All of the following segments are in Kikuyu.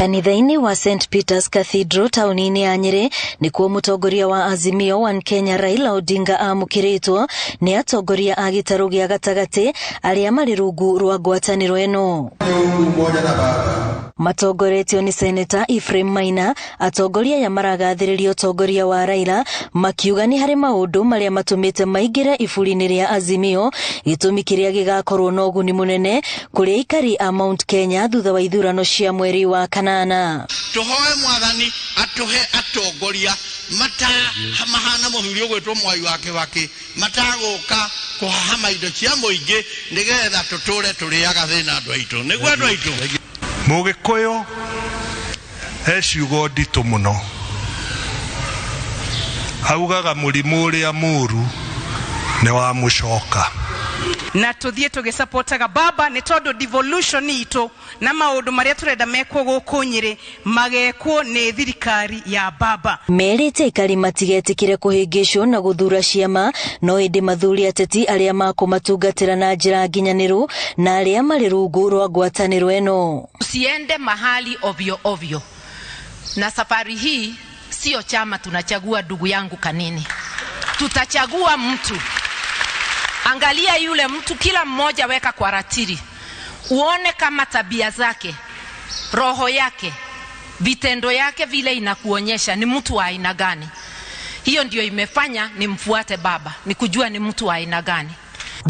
Kanitha-inĩ wa St Peter's Cathedral taũni-inĩ ya Nyĩrĩ nĩkuo mũtongoria wa Azimio One Kenya Raila Odinga amũkĩrĩtwo nĩ atongoria a gĩtarũ gĩa gatagatĩ arĩa marĩ rungu rwa ngwatanĩro ĩno. Matongoretio nĩ Seneta Ephraim Maina, atongoria aya maragathĩrĩria ũtongoria wa Raila makiuga nĩ harĩ maũndũ marĩa matũmĩte maingĩre iburi-inĩ rĩa Azimio, gĩtũmi kĩrĩa gĩgakorwo na ũguni mũnene kũrĩ aikari a Mount Kenya thutha wa ithurano cia mweri wa kanana. Tuhoe Mwathani atuhe atongoria mata mahana muthuri ugwitwo Mwai wa Kibaki, matagũka kũhahama indo cia mũingĩ nĩgetha tũtũre tũrĩaga thĩna andũ aitũ, nĩguo andũ aitũ. Mũgĩkũyũ he ciugo nditũ mũno, augaga mũrimũ ũrĩa mũru nĩ wa mũcoka. Na tuthiĩ tũgĩsapotaga baba nĩ tondũ devolution itũ na maũndũ marĩa tũrenda mekwo gũkũ Nyĩrĩ magekwo nĩ thirikari ya baba. Merĩte aikari matigetĩkĩre kũhĩngĩcwo na gũthura ciama, no ĩndĩ mathuri ateti arĩa makũmatungatĩra na njĩra nginyanĩru na arĩa marĩ rungu rwa ngwatanĩro ĩno. Usiende mahali ovyo ovyo, na safari hii sio chama tunachagua, ndugu yangu Kanini, tutachagua mtu. Angalia yule mtu, kila mmoja weka kwa ratili, uone kama tabia zake, roho yake, vitendo yake vile inakuonyesha ni mtu wa aina gani. Hiyo ndio imefanya nimfuate baba, ni kujua ni mtu wa aina gani.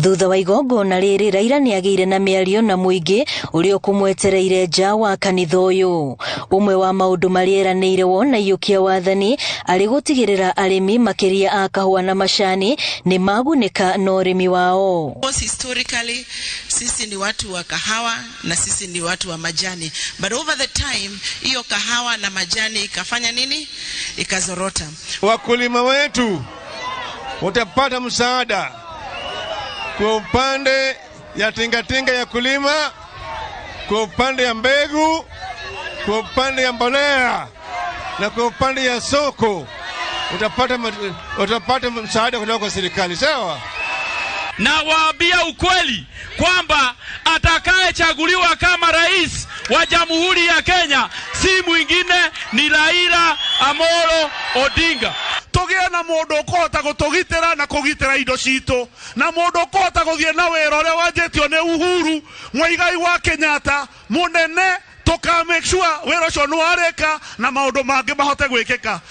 Thutha wa igongona rĩrĩ, Raila nĩagĩire na mĩario na mũingĩ ũrĩa ũkũmwetereire nja wa kanitha ũyũ. Ũmwe wa maũndũ marĩa eranĩire wona iyũkia wathani arĩ gũtigĩrĩra arĩmi makĩria a kahũa na macani nĩ magunĩka na ũrĩmi wao. Historically, sisi ni watu wa kahawa na sisi ni watu wa majani, but over the time hiyo kahawa na majani ikafanya nini? Ikazorota. Wakulima wetu watapata msaada kwa upande ya tingatinga ya kulima, kwa upande ya mbegu, kwa upande ya mbolea na kwa upande ya soko. Utapata msaada kutoka kwa serikali, sawa? Na waambia ukweli kwamba atakayechaguliwa kama rais wa Jamhuri ya Kenya si mwingine ni Raila Amolo Odinga. Tugie na mundu ukuhota gutugitira na kugitira indo citu, na mundu ukuhota guthie na wira uria wanjitio ni Uhuru Muigai wa Kenyatta munene, tuka make sure wira ucio ni warika na maundu mangi mahote gwikika.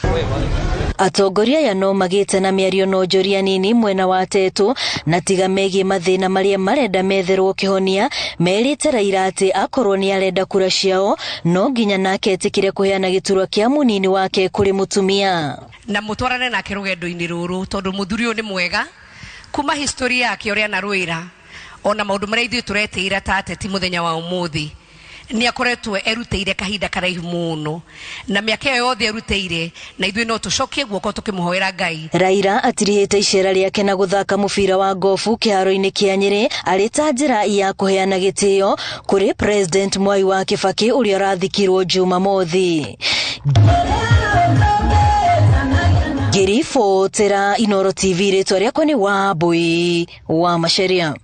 Atongoria aya no magĩte na mĩario na onjoria nini mwena wa Tetu, na tiga megiĩ mathĩna marĩa marenda metherwo kĩhonia, merĩte Raila atĩ akorwo nĩ arenda kura ciao no nginya nake etĩkĩre kũheana gĩturwa kĩa mũnini wake kũrĩ mũtumia. Na mũtwarane nake rũgendo-inĩ rũrũ tondũ mũthuri ũyũ nĩ mwega kuma history yake ũrĩa anarũĩra ona maũndũ marĩa ithuĩ tũretĩĩra ta ateti mũthenya wa ũmũthĩ. Nĩ akoretwo erutĩire kahinda karaihu mũno na mĩaka ĩyo yothe erutĩire, na ithuĩ no tũcokie guoko tũkĩmũhoera Ngai. Raila atirihĩte icera rĩake na gũthaka mũbira wa gofu kĩharo-inĩ kĩa Nyĩrĩ arĩ ta njĩra ya kũheana gĩtĩo kũrĩ President Mwai wa Kibaki ũrĩa ũrathikirwo Jumamothi. Ngĩribotera Inooro TV, rĩtwa rĩakwa nĩ Wambui wa Macharia.